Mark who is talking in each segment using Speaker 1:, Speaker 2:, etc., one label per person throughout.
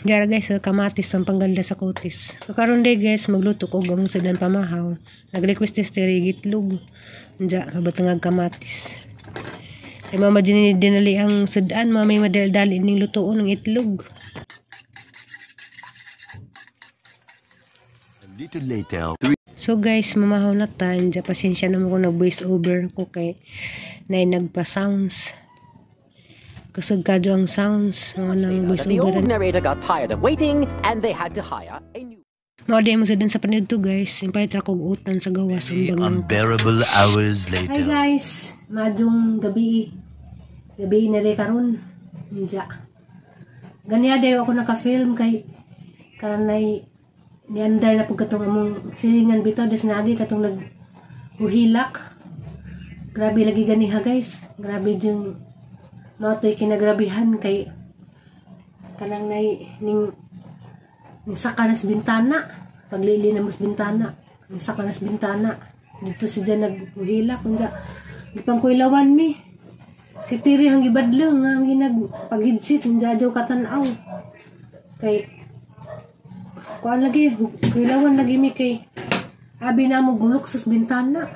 Speaker 1: Gara guys, kamatis pampangganda sa kutis. So karon day guys, magluto ko og among sudan pamahaw. Nag-request ni Steri gitlog. Unja, mabatangag kamatis. Ay mama din dinali ang sudan, mama may madali-dali ning lutoon ng itlog.
Speaker 2: A little later.
Speaker 1: So guys, mamahaw na ta. Unja, pasensya na mo kung nag-voice over ko kay nay nagpa-sounds. Kasag kadyo ang sounds ng anang voice
Speaker 3: The
Speaker 1: over.
Speaker 3: old narrator got tired of waiting and they had to hire a new.
Speaker 1: Mao di mo sa paniud to guys. Impalit ra kog utan sa gawas ang
Speaker 2: Many
Speaker 1: bangin.
Speaker 2: unbearable hours
Speaker 1: Hi
Speaker 2: later.
Speaker 1: guys, madung gabi. Gabi na rin karon. Unja. Ganiya dayo ako naka-film kay kanay niandar na pud katong among silingan bitaw des naagi katong naghuhilak. Grabe lagi ganiha guys. Grabe jung mao to'y kinagrabihan kay kanang nay ning saka nas bintana, paglili na mas bintana, ning saka nas bintana dito si dyan naghuhila kunja gipang kuilawan mi si Tiri ang gibadlong nga ang ginag paghidsit unja adyaw katanaw kay kuan lagi kuilawan lagi mi kay abi na mo gulok sa bintana.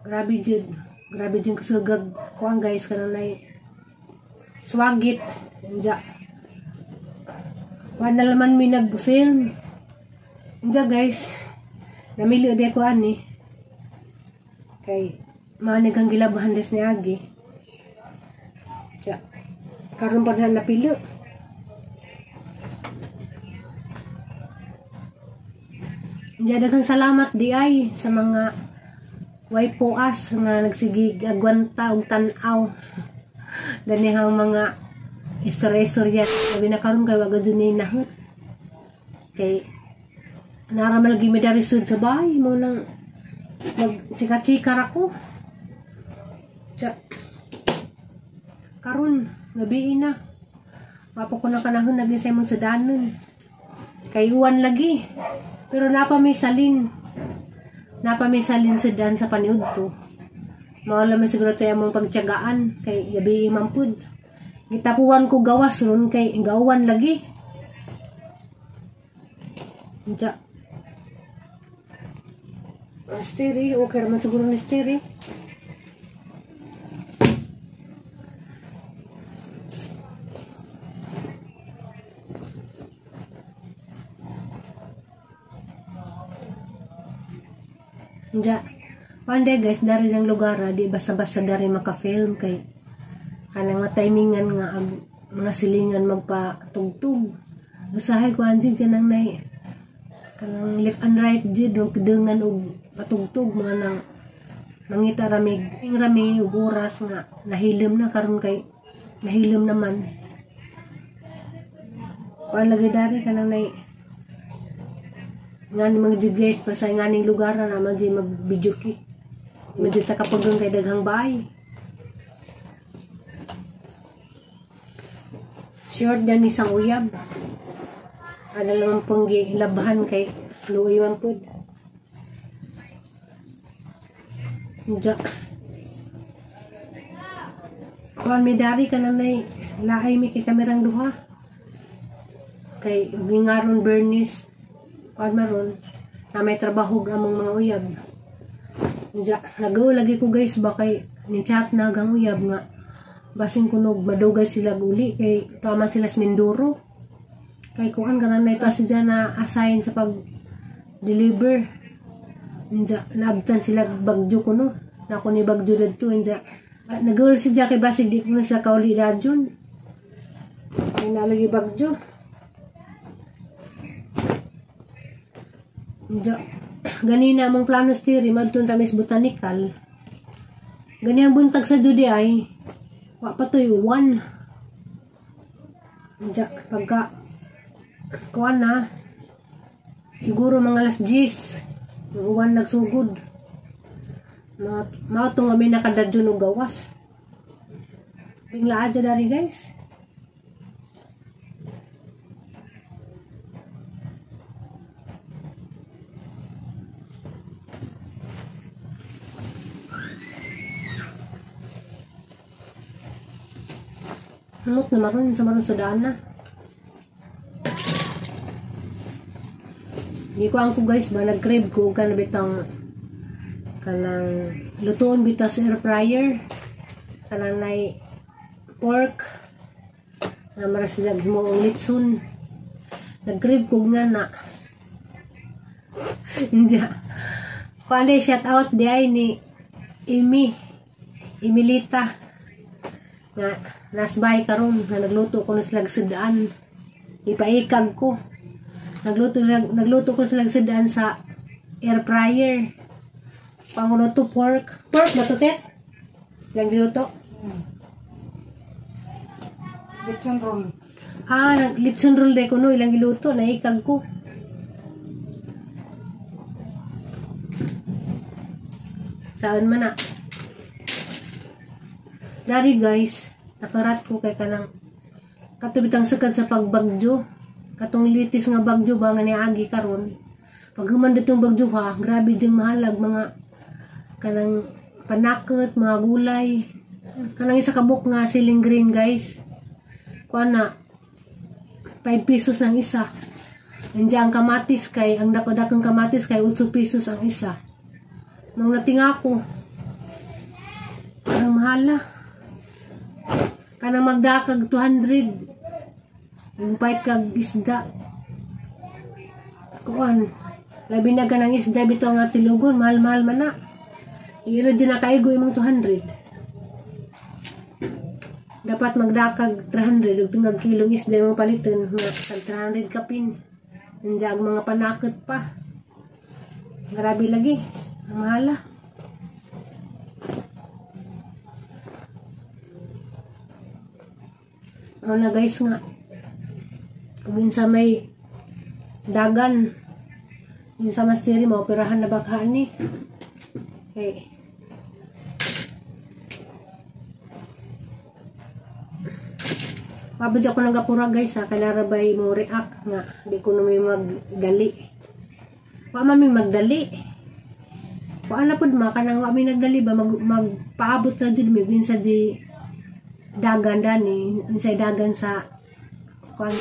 Speaker 1: Grabe jud, grabe jud kasugag kuan guys kanang nay swagit unja wala naman mi nag-film. Unja guys, namili di ko ani kay maanig ang gilabahan des ni Agi. Unja karon pa na napilo. Unja daghang salamat di ay sa mga waipoas nga nagsigig agwanta og tan-aw. Danihang mga istorya-istorya. Sabi na karon kay wag jud ni nahot. Kay nara man lagi mi dari sud sa bahay mo nang magchika-chika ra ko. Tsa. Karon gabi na. Mapo ko na kanahon lagi sa imong sudanon. Kay uwan lagi. Pero napa may salin. Napa may salin sudan sa paniud to. Mao lang man siguro tayo among pagtiyagaan kay gabi man pud. Gitapuan ko gawas ron kay gawan lagi. Unsa? Steri, okay raman siguro ni Steri. Unsa? Panday guys, dari ng lugar, di basta-basta dari maka-film kay kanang matimingan nga ang mga silingan magpatugtog. Usahay ko anjid kanang nay kanang left and right jid og kadengan og patugtog mga nang mangita ramig rami og oras nga nahilom na karon kay nahilom naman. Kuan lagi dari kanang nay ngani mga jid guys basta nganing lugar na naman jid mag-video ki. Medyo takapagang kay daghang bahay. Short din isang uyab. Ano naman pong gilabahan kay luoy man pud. Unja. Kuan mi dari ka na may laay mi kay kamerang duha. Kay gingaron Bernice kuan maron na may trabaho among mga uyab. Unja, nagaw lagi ko guys ba kay ni chat na gang uyab nga basin kunog madugay sila uli kay tuaman sila sa Mindoro. Kay kuan ganan na ito siya na assign sa pag deliver. Unja, naabtan sila bagyo kuno. Na ko ni bagyo dadto unja. Nagul siya kay basig di kuno sa kauli dadyon. Kay nalagi bagyo. Unja, ganina among plano stiri madton ta mis botanical. Gani ang buntag sa judi ay wa pa toy 1. Unja, pagka kuan na siguro mga alas 10 uwan nagsugod. Mao tong kami nakadadyon og gawas. Bigla adya dari guys. Amot na maron sa maron sa daan na. Di ko ang ko guys ba nag-crave ko kana bitang kanang lutuon bitaw sa air fryer kanang nay pork na maras siya himuong litson. Nag-crave ko nga na. Inja. Kuan shout out di ay ni Imi Emilita nga nasbay karon nga nagluto ko na sila sidaan. Ipaikag ko. Nagluto ko sila sidaan sa air fryer. Pangulo to pork. Pork ba to, te? Ilang giluto?
Speaker 4: Lechon roll.
Speaker 1: Ah, lechon roll de ko no, ilang giluto, naikag ko. Saan man na. Dari guys, nakarat ko kay kanang katubitang sakad sa pagbagyo. Katong litis nga bagyo ba nga niagi karon. Pag human ditong bagyo ha, grabe diyang mahalag mga kanang panakot, mga gulay. Kanang isa kabuk nga siling green guys. Kuha na 5 pesos ang isa. Nandiyan ang kamatis kay, ang dako-dakong kamatis kay 8 pesos ang isa. Nung natinga ako, parang mahala. Kanang magdakag 200. Yung pahit kag isda. Kuan, labi na ka ng isda bitaw nga tilugon, mahal-mahal man na. Iro dyan na kaigo imong 200. Dapat magdakag 300 ug tungag kilong isda imong paliton nga tag 300 kapin. Nandiyan ang mga panakot pa. Grabe lagi. Ang mahal ah. O na guys nga. Kung insa may dagan, insa mas diri maoperahan na baka ni. Okay. Pabad ako nagapura guys ha, kailangan bay mo react nga di ko na may magdali. Wa man may magdali. Wa na pud ma kanang wa may nagdali ba magpaabot na jud mi sa di dagan dani, unsay dagan sa kuan,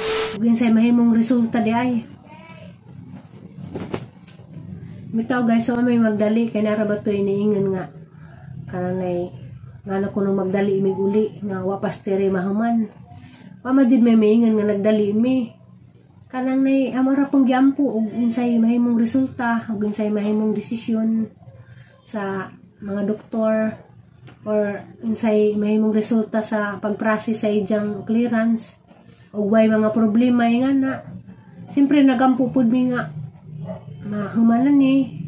Speaker 1: unsay mahimong resulta di ay. Bitaw guys, so may magdali kay nara ba to iniingon nga kanang ngano kuno magdali imig uli nga wa pastere mahuman. Wa man jud may miingon nga nagdali mi. Kanang nay amora pong giampo og unsay mahimong resulta ug unsay mahimong desisyon sa mga doktor or unsay mahimong resulta sa pag-process sa ijang clearance ug way mga problema nga na. Siyempre nagampo pud mi nga mahumanan ni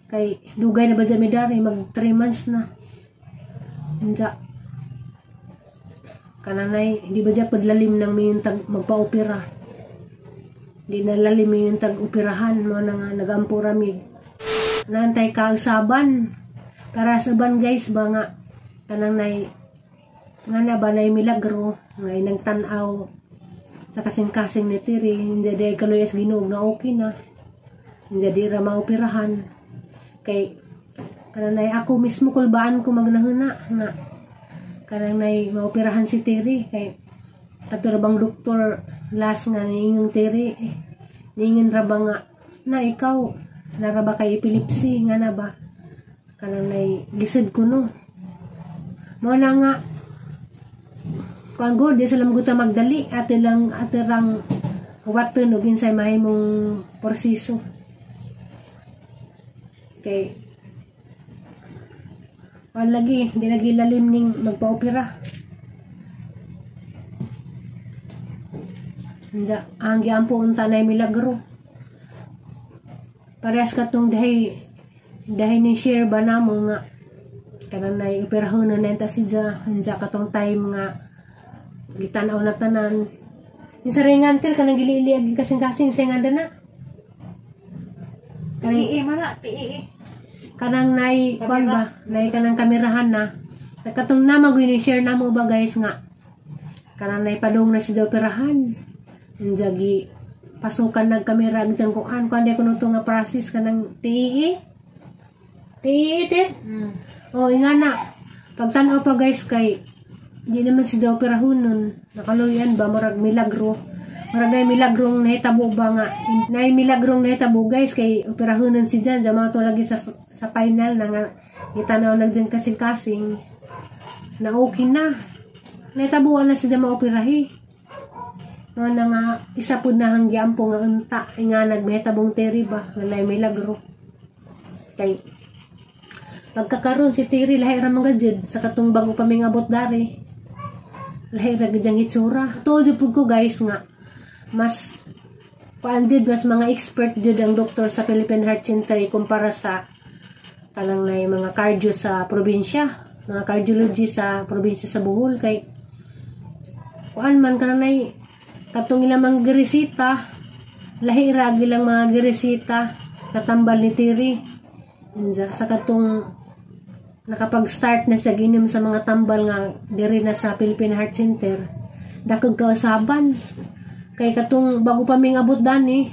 Speaker 1: kay dugay na ba dyan mi dari mag 3 months na. Unja kananay di ba dyan padlalim ng miyuntag magpa-opera, di na lalim miyuntag operahan mo na nga nagampo rami naantay kausaban para sa ban guys ba nga kanang nay nga na ba nay milagro nga inang tan-aw sa kasing-kasing ni Tiri hindi di kaluyas Ginoo na okay na hindi di ra maoperahan kay kanang nay ako mismo kulbaan ko magnahuna nga kanang nay maoperahan si Tiri kay kato ra bang doktor last nga niingon Tiri niingon ra ba nga na ikaw nara ba kay epilepsy nga na ba kanang nay lisod ko no mo na nga kuan god di sa lamguta magdali ate lang ate rang waton og unsay mahimong proseso kay kuan lagi di lagi lalim ning magpa-opera. Unja ang giampo unta nay milagro. Parehas katong dahi ni share ba namo nga kanang nay operahon na nenta si Ja unja katong time nga gitan-aw na tanan. Insa ringan tir kanang giliili ag kasing-kasing sa nganda na.
Speaker 4: Tii man na tii.
Speaker 1: Kanang nay kuan ba nay kanang kamerahan na. Katong na magoy ni share namo ba guys nga kanang nay padung na si Ja operahan. Unja gi pasukan nag kamera ag jang kuan kuan di kuno to nga process kanang tii. Tii te. Oh ingana. Pagtan-aw pa guys kay di naman si Ja operahon nun. Nakaluyan ba murag milagro. Murag nay milagrong nahitabo ba nga nay milagrong nahitabo guys kay operahonon si Jan jama to lagi sa final na nga gitanaw nagjan kasing-kasing na okay na. Nahitabuan na si Jan maoperahi. Nga na nga isa pud na hang giampo nga unta nga nagmahitabong Terry ba nga nay milagro. Kay pagkakaron si Terry lahi ra man gud sa katong bago pa mingabot dari. Lahi ra gud ang itsura. Tuod jud pud ko guys nga mas kuan jud, mas mga expert jud ang doktor sa Philippine Heart Center ikumpara sa kanang nay mga cardio sa probinsya, mga cardiology sa probinsya sa Bohol kay kuan man kanang nay katong ilang mga giresita lahi ra gilang mga giresita natambal ni Terry. Sa katong nakapag-start na sa ginom sa mga tambal nga diri na sa Philippine Heart Center dakog kausaban. Kay katong bago pa ming abot dani.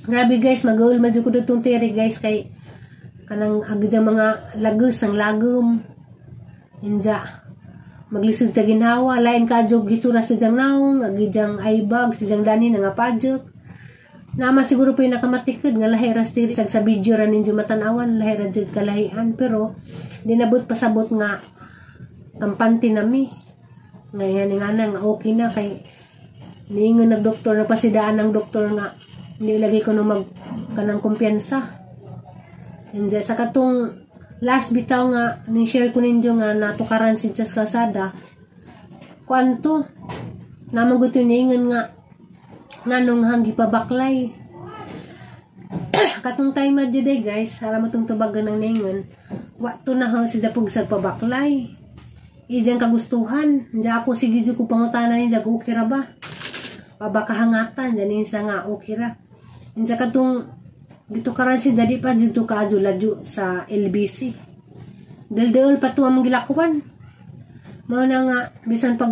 Speaker 1: Grabe guys, magaul man jud ko dutong Terry guys kay kanang agdya mga lagos ang lagom. Inja maglisod sa ginhawa, lain ka jog gitsura sa jang naong, agidyang aybag sa jang dani nga padyok. Naman siguro po yung nakamatikod nga lahi ra Terry sa video ra ninyo matanawan, lahi ra jud kalahian pero dinabot pasabot nga kampante nami. Ngayon nga na nga okay na kay niingon nagdoktor, nagpasidaan ng doktor nga nilagay ko no mag kanang kumpiyansa. And sa katong last bitaw nga ni share ko ninyo nga natukaran si sa kalsada. Kuanto namang gusto niingon nga nganong hanggi pa baklay. Katong time adyo day guys, alam mo tong tubagan ng niingon, wa to na ho si dapog sa pabaklay. Ijang kagustuhan. Diyan ako sige jud ko pangutana ni jag okay ra ba? Pabakahangatan diyan sa nga okay ra. Unsa katong gitukaran si dadi pa didto kaadyo ladyo sa LBC. Daldal pa to among gilakwan. Mao na nga bisan pag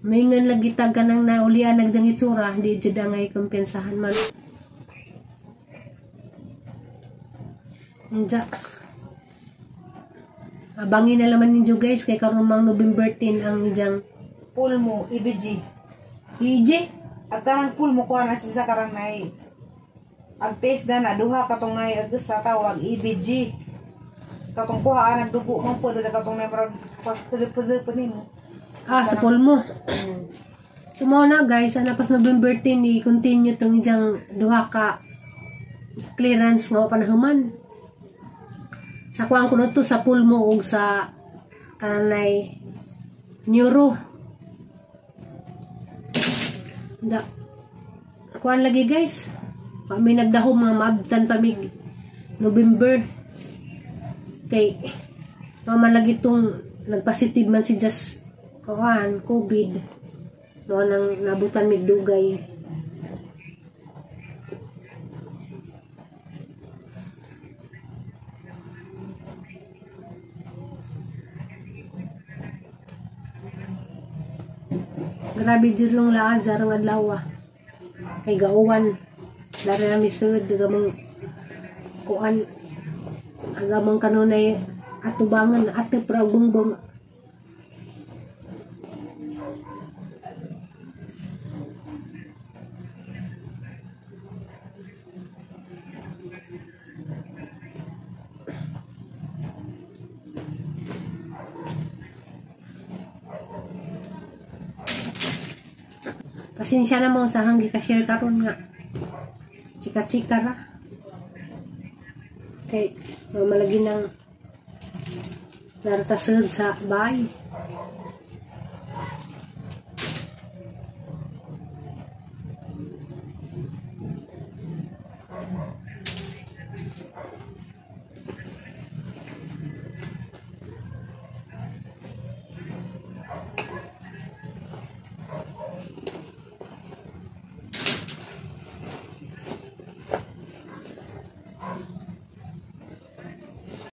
Speaker 1: maingan lagi tag kanang naulian nagjang itsura, di jud angay kumpiyansahan man. Unja. Abangin na laman ninyo guys kay karon mang November 10 ang ijang
Speaker 4: pulmo EBG.
Speaker 1: EBG?
Speaker 4: Ag karang pulmo kuha na siya karang nay. Ag test na na duha katong nay ag sa tawag EBG. Katong kuha nagdugo man pud katong nay murag puzok-puzok pud nimo.
Speaker 1: Ah, sa pulmo. So mo na guys, ana pas November 10 i-continue tong ijang duha ka clearance nga panahuman. Sa kuang kuno to sa pulmo ug sa kananay neuro. Da. Kuan lagi guys. Kami nagdahom mga maabtan pa mig November. Kay mama lagi tong nagpositive man si Just kuan COVID. No nang nabutan mig dugay. Grabe jud long laad sa arang adlaw. Kay gauwan. Dari nami sud gamong kuan agamang kanunay atubangan ate pragbongbong. Pasensya na mo sa hanggi ka share karon nga. Chika-chika ra. Kay mamalagi ng naratasod sa bahay.